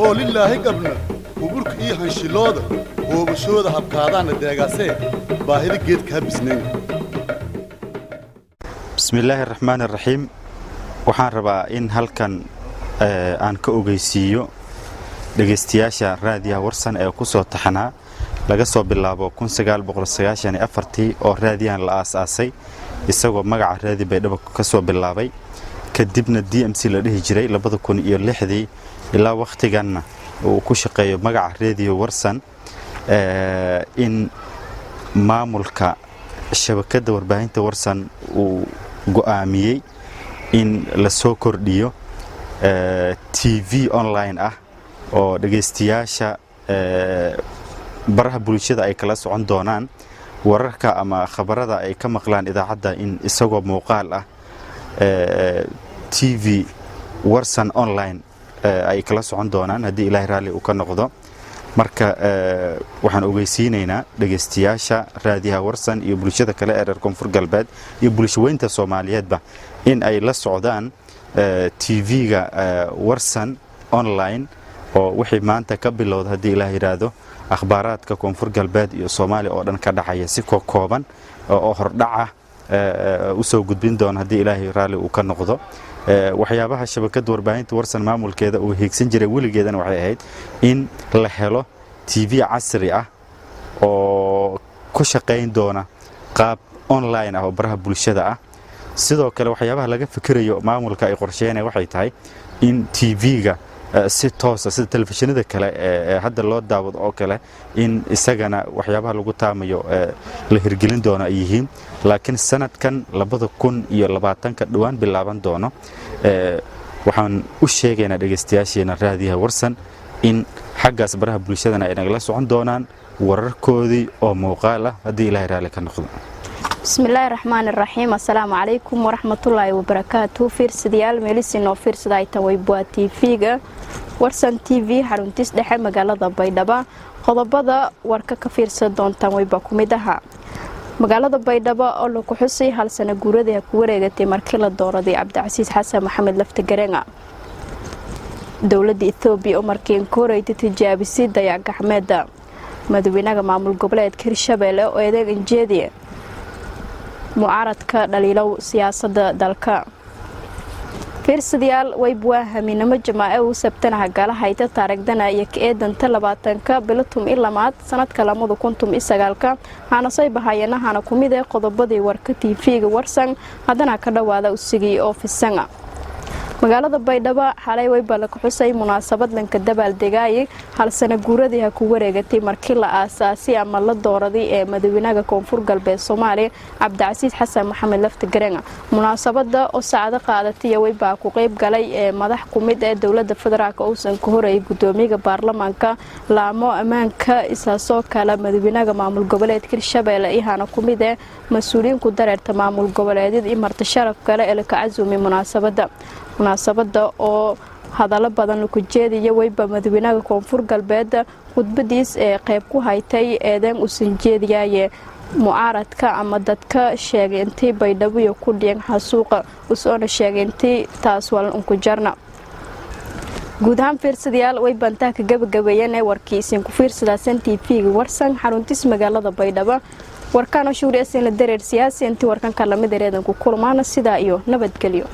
Hoolilaahi qabna huburka iyo hanshilooda hoobashooda habkaadaana deegaasee baahida geedka ha bisnayn. Bismillaahi araxmaani araxiim. Waxaan rabaa in halkan aan ka ogeysiiyo dhegaystayaasha Raadiyaha Warsan ee ku soo taxnaa laga soo bilaabo tii oo raadiyahan la aas-aasay, isagoo magaca Raadi Baydhabo ka soo bilaabay, kadibna DMC la dhihi jiray 2006dii, ilaa wakhtiganna uu ku shaqeeyo magaca Rediyo Warsan, in maamulka shabakadda warbaahinta Warsan uu go'aamiyey in la soo kordhiyo TV online ah oo dhegaystayaasha baraha bulshada ay kala socon doonaan wararka ama khabarada ay ka maqlaan idaacadda, in isagoo muuqaal ah TV Warsan online ay kala socon doonaan, haddii Ilaahay raalli uu ka noqdo. Marka waxaan ogeysiinaynaa dhegaystayaasha Raadiyaha Warsan iyo bulshada kale ee reer Koonfur Galbeed iyo bulshaweynta Soomaaliyeedba in ay la socdaan TV-ga Warsan online oo wixii maanta ka bilowda, haddii Ilaah yidhaahdo, akhbaaraadka Koonfur Galbeed iyo Soomaaliya oo dhan ka dhacaya si kooban oo hordhaca usoo gudbin doona, haddii Ilaahay raalli uu ka noqdo. Waxyaabaha shabakadda warbaahinta Warsan maamulkeeda uu hiigsan jiray weligeedana waxay ahayd in la helo TV casri ah oo ku shaqayn doona qaab online ah oo baraha bulshada ah. Sidoo kale, waxyaabaha laga fikirayo maamulka ay qorsheynaya waxay tahay in TV-ga si toosa sida telefishinada kale ee hadda loo daawado oo kale in isagana waxyaabaha lagu taamayo la hirgelin doono ay yihiin, laakiin sanadkan 2020-ka dhowaan bilaaban doono. Waxaan u sheegaynaa dhegaystayaasheena Raadiyaha Warsan in xaggaas baraha bulshadana ay nagala socon doonaan wararkoodii oo muuqaal ah, haddii Ilahay raalli ka noqdo. Bismillaahi raxmaan iraxiim. Assalaamu calaykum waraxmatullaahi wabarakaatu. Fiirsadayaal meelisinoo fiirsada ay tan waybuaa TV-ga Warsan TV, xaruntiis dhexe magaalada Baydhaba. Qodobada warka ka fiirsan doontaan wayba ku mid ahaa: magaalada Baydhabo oo laku xusay hal sana guuradii ku wareegatay markii la dooraday Cabdicasiis Xasan Maxamed Laftagareenga; dowladda Ethoobiya oo markii inkooreyta tijaabisay dayax gacmeeda; madaxweynaha maamul goboleedka Hirshabeelle oo eedeeg injeediye mucaaradka dhaliilow siyaasadda dalka. Fiirsadayaal, waybwaa hamiinamo jamaace uu sabtanaha galahayta, taarigdana iyo ka eedanta 20-ka bilo 12aad sanadka 2019-ka. Waxaana bahaayanahana ku mid ee qodobadii warka TV-ga Warsan. Haddana ka dhowaada usigii oo fisanga. Magaalada Baydhabo xalay wayba la kaxusay munaasabad lanka dabaaldegaayay hal sana guuradii ha ku wareegatay markii la aasaasay ama la dooraday ee madaxweynaha Koonfur Galbeed Soomaaliya, Cabdicasiis Xasan Maxamed Laftagareenga. Munaasabada oo saacado qaadatay waybaa ku qeyb galay ee madax kumid ee dowlada federaalk uusan ka horayay gudoomiyaha baarlamaanka, laamo ammaanka, isaasoo kale madaxweynaha maamul goboleedka Hirshabeelle, ihana kumid ee mas-uuliyiinku dareerta maamul goboleedyada iyo marti sharaf kale ee laka casuumay munaasabada. Munaasabada oo hadallo badan laku jeedaya, weyba madaxweynaha Koonfur Galbeed khudbadiis ee qeyb ku haytay eedeen usan jeediyaye mucaaradka ama dadka sheegay intii Baydhabo ku dhiyan xasuuqa, usoona sheegay intii taas walan unku jarna. Guud ahaan, fiirsadayaal, way bantaa ka gabagabeeyeen ee warkii isinku fiirsadaasan TV-ga Warsan, xaruntiis magaalada Baydhabo. Warkaan oo shuuri asin la dareer siyaasi intii warkanka lamid ereedanku kulmaana, sidaa iyo nabadgelyo.